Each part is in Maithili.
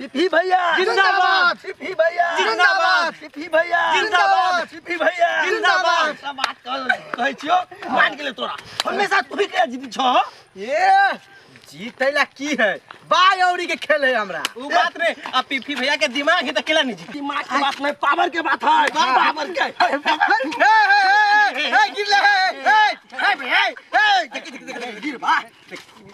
पिपी भैया जिंदाबाद। पिपी भैया जिंदाबाद। पिपी भैया जिंदाबाद। पिपी भैया जिंदाबाद। सब बात कहै छियो मान गेलै तोरा हमेशा तू ही के जीती छह ये जीतै ला की है बाय औरी के खेल है हमरा उ बात रे आ पीपी भैया के दिमाग है त केला नहीं जीती दिमाग के बात नहीं पावर के बात है पावर के ए, ए, ए, ए, गिर ले, ए, ए, ए, ए, ए, देखी देखी देखी गिर बा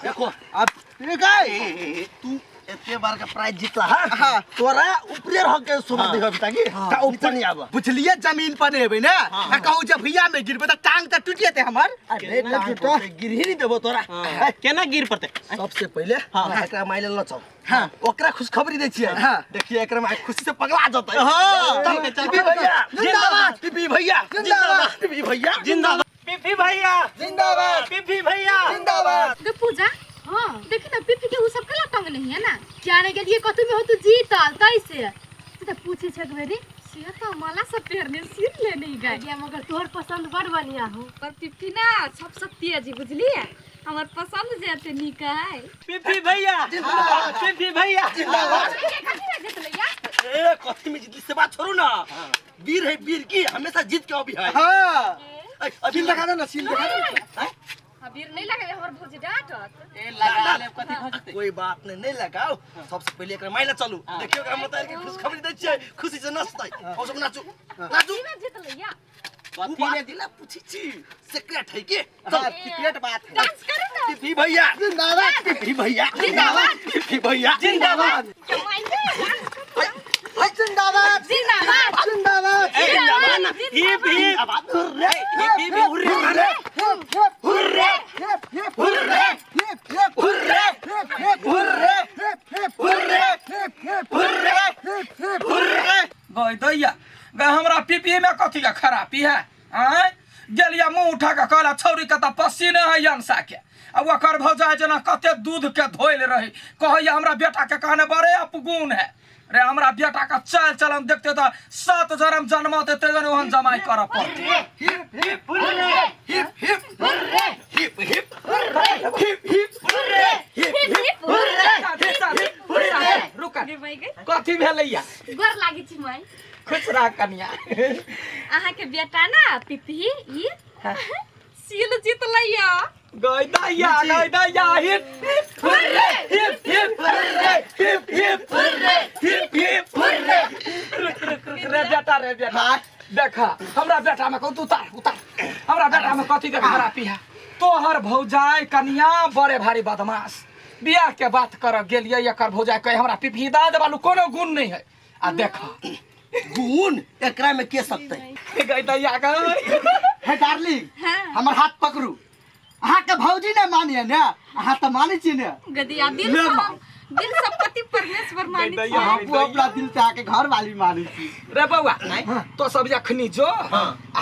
देखो अब ठीक है तू एते बार का प्राइज जीतला है हाँ। तोरा ऊपरे रह के शोभा देखब ताकि ता ऊपर नहीं आबा बुझलिए जमीन पर नहीं हेबै ने आ कहू जब भैया में गिरबै त टांग त टूट जेतै हमर अरे टांग टूटते, गिर ही नहीं देबो तोरा हाँ। केना गिर पड़ते सबसे पहिले एकरा माइले ल चल हाँ। ओकरा खुशखबरी दै छियै हाँ। देखिए एकरा माय खुशी से पगला जतै हाँ। चल, चल, पीपी भैया जिंदाबाद। पीपी भैया जिंदाबाद। पीपी भैया जिंदाबाद पीपी भैया जिंदाबाद पीपी भैया जिंदाबाद गे पूजा हाँ देखी ना पीपी के उ सब केला टंग नहीं है ना क्या नहीं गेलिए कथु में हो तू जीतल तैसे से तो पूछे छक बेरी से तो माला सब पेरने सिर ले नहीं गए गया मगर तोहर पसंद बड़ बढ़िया हो पर पीपी ना सबसे तेज है बुझलिए हमर पसंद जे एते नीक है पीपी भैया पीपी भैया जिंदाबाद जीतलै या ए कथी में जीतली से बात छोड़ू ना वीर है वीर की हमेशा जीत के अभी है हाँ ए, अभी सील लगा दे ना सील लगा दे अबीर नहीं लगे हमर भौजी डांटत ए लगा ले कथी भ जेतै कोई बात नहीं नहीं लगाओ सबसे पहले एकरा माइला चलू देखियो एकरा मतलब के खुशखबरी दै छियै खुशी से नाचतै हम सब नाचू नाचू की में जीतलै या कथी ने दिला पूछी छी सीक्रेट है के हाँ, सीक्रेट बात है डांस करू ना पीपी भैया जिंदाबाद पीपी भैया जिंदाबाद। पीपी भैया जिंदाबाद कमाई जिंदाबाद जिंदाबाद जिंदाबाद जिंदाबाद हिप हिप आवाज hurray hip hip hurray hip hip hurray hip hip hurray hip hip hurray hip hip hurray hip hip hurray hip hip hurray hip hip hurray गई दैया गए हमरा पीपी में कथी के खराबी है आँय गेलिया मुँह उठा के कहला छौरी के तऽ पसीने है अंसा के आ ओकर भौजाइ जेना कते दूध के धोइल रही कहैया हमरा बेटा के कहने बड़े अपगुण है रे हमरा बेटा के चाल चलन देखते तऽ सात जन्म जन्मते ते जन ओहन जमाइ करऽ पड़तै hip hip hurray hip hip hurray hip hip hurray hip hip hurray hip hip hurray रुका गे माई गे कथी भेलैया गोर लागे छी माई खुश रह कनिया अहाँ के बेटा ना पिपी ई सील जीतलै या गई दैया गई दैया hip hip hurray hip hip hurray hip hip hurray hip hip hurray रुक रुक रुक रे बेटा रे बेटा देखा हमरा बेटा में कहू तू उतार उतार हमरा बेटा में कथी के खराबी है तोहर भौजाई कनिया बड़े भारी बदमाश बियाह के बात कर गेलियै एकर भौजाई कहे हमरा पिपही दाद बालू कोनो गुण नहीं है आ देखा गुण एकरा में के सकते गई दैया गई हे डार्लिंग हाँ। हमर हाथ पकड़ू अहाँ के भौजी ने मानिए ने अहाँ तऽ मानै छी ने गदिया दिल ले से माँ। दिल से पति परमेश्वर मानी गई दैया। छी हम अपना दिल से अहाँके घर वाली मानै छी रे बौआ तो सब जखनी जो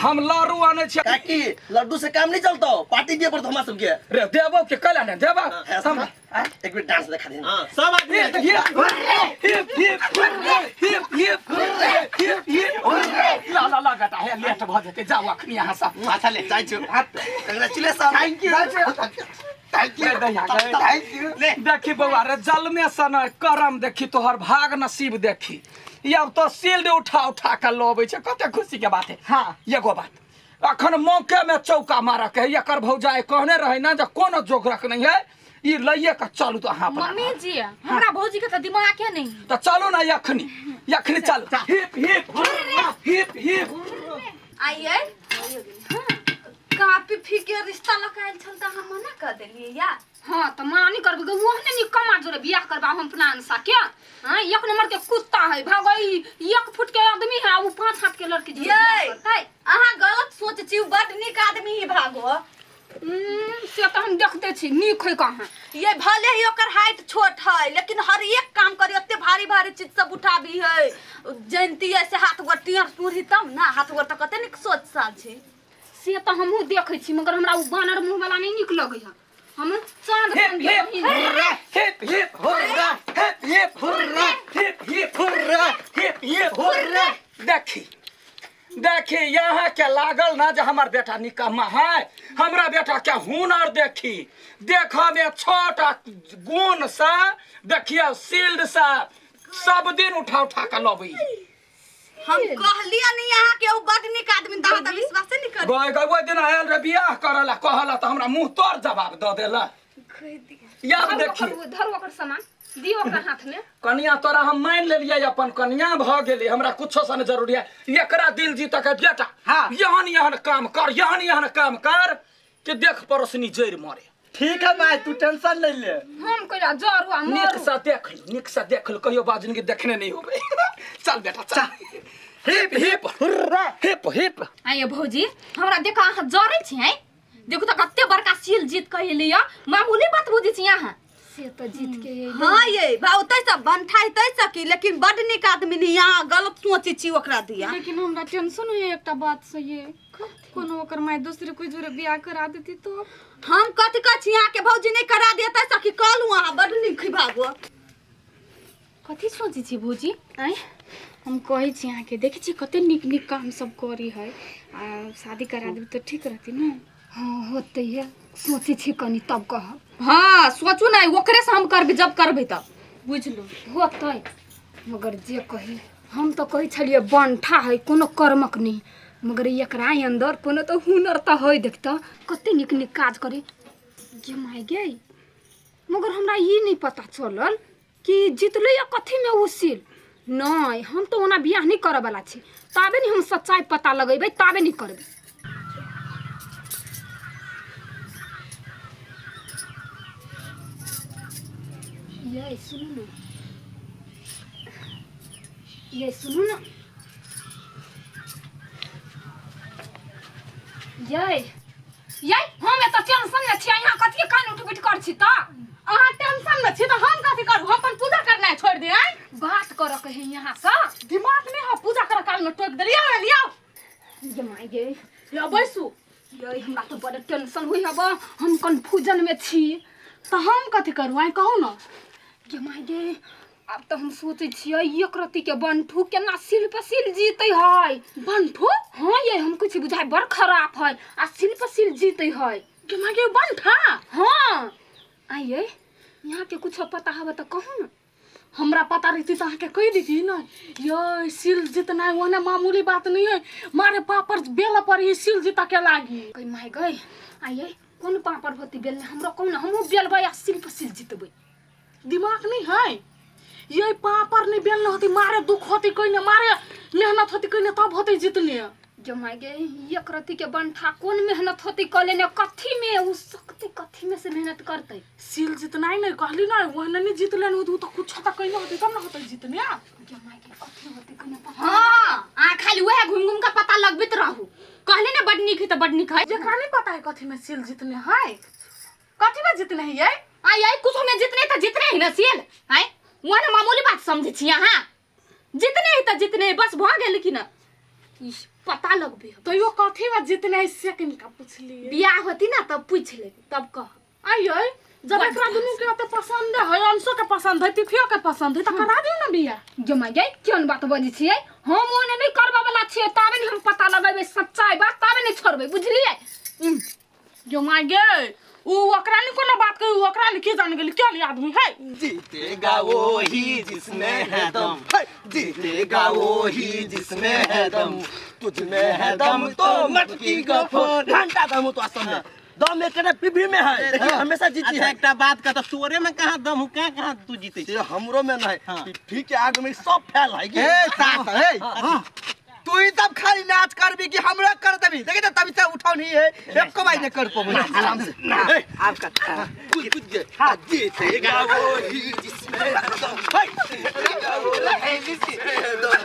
हम लड़ू आनै छियै काकी लड्डू से काम नहीं चलता पार्टी दिए पड़तो हमरा सबके रे देबो के कैला ने देबो हम एक मिनट डांस देखा दे हां सब आदमी hip hip hip hip hip hip hip hip hip ला ला ला बेटा हे लेट भऽ जेतै जाउ अखनी अहाँ सब अच्छा ले जाइ छु congratulation thank you thank you thank you ले देखी बौआ रे जलमे से न करम देखी तोहर भाग नसीब देखी ई अब तो सील्ड उठा उठा के लबै छै कते खुशी के बात है हाँ। एगो बात अखन मौके में चौका मारऽ के है एकर भौजाई कहने रहे ना जे कोनो जोगरक नहीं है ई लइए के चलू तो अहाँ अपना मम्मी जी हमरा भौजी के तऽ दिमागे नहीं तो चलू ना यखनी यखनी चलू हिप हिप हिप हिप आइए कापी फीके रिश्ता लकायल छल तऽ हम मना कर देलियै या हाँ तऽ मना नहीं करबे वो ने नी कमा जोरे बियाह करबा हम अपना अनसा के हाँ एक नंबर के कुत्ता है भागई एक फुट के आदमी है वो पांच हाथ के लड़की जोरे बियाह ये करतै। अहाँ गलत सोच छी बड नीक आदमी ही भागो से तऽ हम देखते छी नीक है कहाँ ये भले ही ओकर हाइट छोट है लेकिन हर एक काम करी ओते भारी भारी चीज सब उठाबी है जैनती ऐसे हाथ गोर टियर टूरी तब ना हाथ गोर तऽ कते नीक सोच साल छी से तऽ हमहूँ देखै छी मगर हमरा ओ बानर मुँह वाला नहि नीक लगै है हम चाँद hip hip hurray hip hip hurray hip hip hurray hip hip hurray hip hip hurray देखी देखी यहाँ के लागल ना जे हमर बेटा निकम्मा है हमरा बेटा के हुनर देखी देखऽ में छोटा गुण से देखिए शील्ड से सब दिन उठा उठा के लबै। हम कहलियै नहीं अहाँ के उ बड नीक आदमी दा त विश्वासे नहीं कर। गए गए ओहि दिन आयल रे बियाह करला कहला त हमरा मुंह तोर जवाब द देला। याद देखी धरू ओकर सामान दियो ओकरा हाथ में। कनिया तोरा हम मान लेलियै अपन कनिया भ गेली हमरा कुछो सन जरूरी है एकरा दिल जीत के बेटा। हाँ। यहन यहन काम कर यहन यहन काम कर कि देख पड़ोसनी जड़ि मरे। ठीक है माय तू टेंशन नहीं ले। हम कहिया जरू आ नीक मरू। से देख लू नीक से देख लू कहियो बाजन के देखने नहीं होबे। चल बेटा चल। Hip hip hurrah hip hip. आइए भौजी हमरा देखो अहाँ जरै छी हैं देखू त कते बड़का सील जीत के एलियै मामूली बात बुझै छी अहाँ से त जीत के एलियै। हाँ ये भाव तै सब बनठाई तै सकी लेकिन बड नीक आदमी नहीं यहाँ गलत सोची छी ओकरा दिया। लेकिन हमरा टेंशन होइए एकटा बात से ये कोनो ओकर माय दूसरे कोई जोरे बियाह करा देती तो हम कथी कहै छी अहाँ के भौजी नहीं करा दिया तै सकी कहलू अहाँ बड नीक भागो। कथी सोचै छी भौजी? आँय हम कहै छी अहाँके देखै छी कते नीक नीक काम सब करी है आ शादी करा देबै तऽ ठीक रहती ने। हाँ होते है सोचै छी कनी तब कहब। हाँ सोचू नहीं ओकरे से हम करबै जब करबै तब बुझलू होतै मगर जे कही हम तऽ कहै छलियै बंठा है कोनो कर्मक नहीं मगर एकरा अंदर कोनो तऽ हुनर तऽ है देखतऽ कते नीक नीक काज करे गे my गे। मगर हमरा ई नहीं पता चलल कि जितलै या कथीमे ओ सील। नहीं हम तऽ ओना बियाह नहीं करऽ वाला छी ताबे नहीं हम सच्चाई पता लगेबै ताबे नहीं करबै। ये सुनू ना ये सुनू ना ये ये हम एतऽ टेंशन में छी यहाँ कथी कान उठ बैठ कर छी तऽ अहाँ टेंशन में छी तऽ हम कथी करू हम अपन पूजा करनाइ छोड़ि दे आँय बात करऽ के है यहाँ से दिमाग नहीं है पूजा करऽ काल में टोक देलियै आउ लियाउ ये my गे लियाउ बैसू। ये हमरा तऽ बड़ टेंशन होइ हब हम कंफ्यूजन में छी तऽ हम कथी करू आँय कहू ना। ये my गे आब तऽ हम सोचै छियै एक रत्ती के बंठू केना सिल पर सिल जीतै है। बंठू? हाँ ये हम कुछ बुझाइ बड़ खराब है आ सिल पर सिल जीतै है। गे my गे बंठा? हाँ आइए यहाँ के कुछ पता हब तऽ कहू ना। हमरा पता रहती तऽ अहाँके कहि देती ने ये सिल जितनाइ ओहने मामूली बात नहीं है मारे पापड़ बेल पर ई सिल जीता के लागी। कहि my गई आइए कोन पापड़ होती बेल हमरा कहू ना हमहूँ बेलबै आ सिल पर सिल जितबै। दिमाग नहीं है ये पापड़ नहीं बेल होती मारे दुख होती कोई ने मारे मेहनत होती कोई ने तब होती जितने। जो my गे एक रत्ती के बंठा कोन मेहनत होती कले ने कथी में उ सकती कथी में से मेहनत करते। सिल जितना ही नहीं कहली ना ओहने नहीं जीतले नहीं होती उ तो कुछ त कहीं ना होती तब ना होती जितने। जो my गे कथी होती कहीं ना पता। हां आ खाली वह घूम घूम का पता लगबित रहू कहले ने बड नीक है त बड नीक है। जेकरा नहीं पता है कथी में सिल जितने है कथी में जितने है ये आई आई कुछ में जितने त जितने ही ना सिल आय वह ना मामूली बात समझे छी अहाँ जितने ही त जितने बस भ गेल कि ना इस पता लगबे। तो यो कथी में जितने है से किनका पूछलिए बियाह होती ना तब पूछ लेबे तब कह। आई आई जब एकरा दुनू के ओते पसंद है अंशो के पसंद है तिथियो के पसंद है त करा दियो ना बियाह। जो my गे केहन बात बजै छियै हम ओने नहीं करबा वाला छियै ताबे नहीं हम पता लगेबै सच्चाई बात ताबे नहीं छोड़बै बुझलियै। जो my गे उ ओकरा नहीं कोनो बात कही ओकरा नहीं की जान गेली केहन आदमी है। जीतेगा वो ही जिसमें है दम जीतेगा वो ही जिसमें है दम तुझ में है दम तो मटकी का फोन घंटा दम तो असम में दम एक पीभी में है देखिए हमेशा जीती अच्छा है। एकटा बात कह तोरे में कहाँ दम हो कहाँ कहाँ तू जीते से हमरो में नहीं हाँ। पीभी के आग में सब फैल है ए सास ए तू ही तब खाली नाच करबी कि हमरा कर देबी देखी त तभी से उठाव नहीं है एको बार नहीं कर पबो आराम से ए आपका कूद कूद के जीतेगा वो ही जिसमें है दम जीतेगा वो ही जिसमें है दम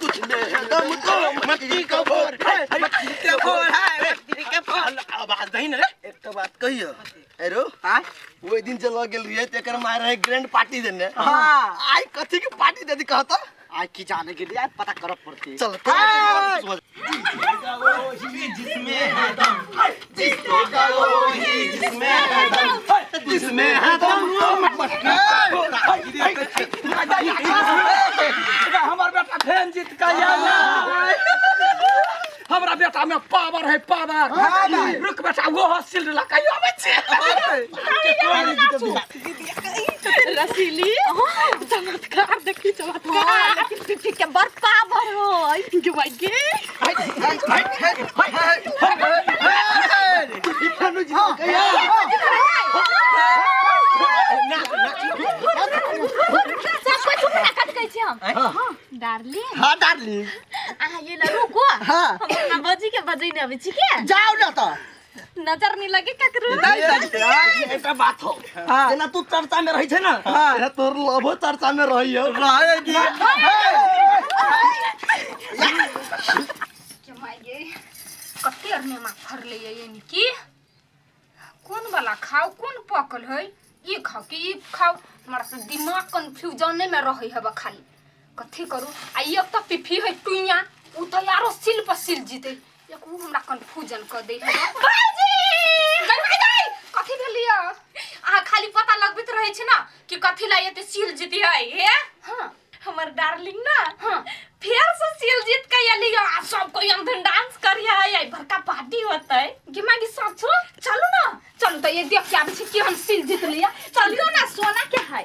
तुझ में है दम तो मटकी का फोड़ है मटकी का फोड़ है मटकी का फोड़। आवाज दही ना रे। एक बात कहियो अरे ओहि दिन जे लग गेल रहियै तेकर मार रहे ग्रैंड पार्टी देने। हाँ। आई कथी के पार्टी दे दी कहता आ की जाने के लिए आज पता करब पड़ती। चल जिसमें है दम जीतेगा वो ही जिसमें है दम जिसमें है दम तो हमर बेटा फेन जीत के आयल। हमरा बेटा में पावर है पावर। रुक बेटा वो हसिल लका आबै छै। रसीली चमत्कार देखी चमत्कार लेकिन ठीक ठीक के बड़ पावर हो के भाई के सब कोई चुप ना कट गई छी हम डार्लिंग हाँ डार्लिंग अहाँ ये ना रुको हाँ। हम अपना बजी के बजै ने अबै छी के जाओ ना तो नजर नहीं लगे ककरो नहीं लगते एकटा बात हो हाँ। जेना तू चर्चा में रहै छै ना हाँ। तेना तोर लभो चर्चा में रहै हो रहेगी के माय गे कते अरनेमा फरलै यानी कि कोन वाला खाओ कोन पकल है ई खाओ कि ई खाओ हमरा से दिमाग कंफ्यूजने में रहै हब खाली कथी करू आ एक तऽ पिफी है टुइया उ तऽ आरो सिल पर सिल जीते एक उ हमरा कंफ्यूजन कर दे है भाईजी गई गई कथी भेलिय अहाँ खाली पता लगबैत रहै छै ना कि कथी ला एते सील जीती है हे हां हमर डार्लिंग ना हां फेर से सील जीत के एली आ सब कोई अंधन डांस करी है आई बड़का पार्टी होतै गे मागी सब छो चलू ना चलू तऽ ये देख के आबै छी केहन सिल जीत लिया चलियो ना सोना के है।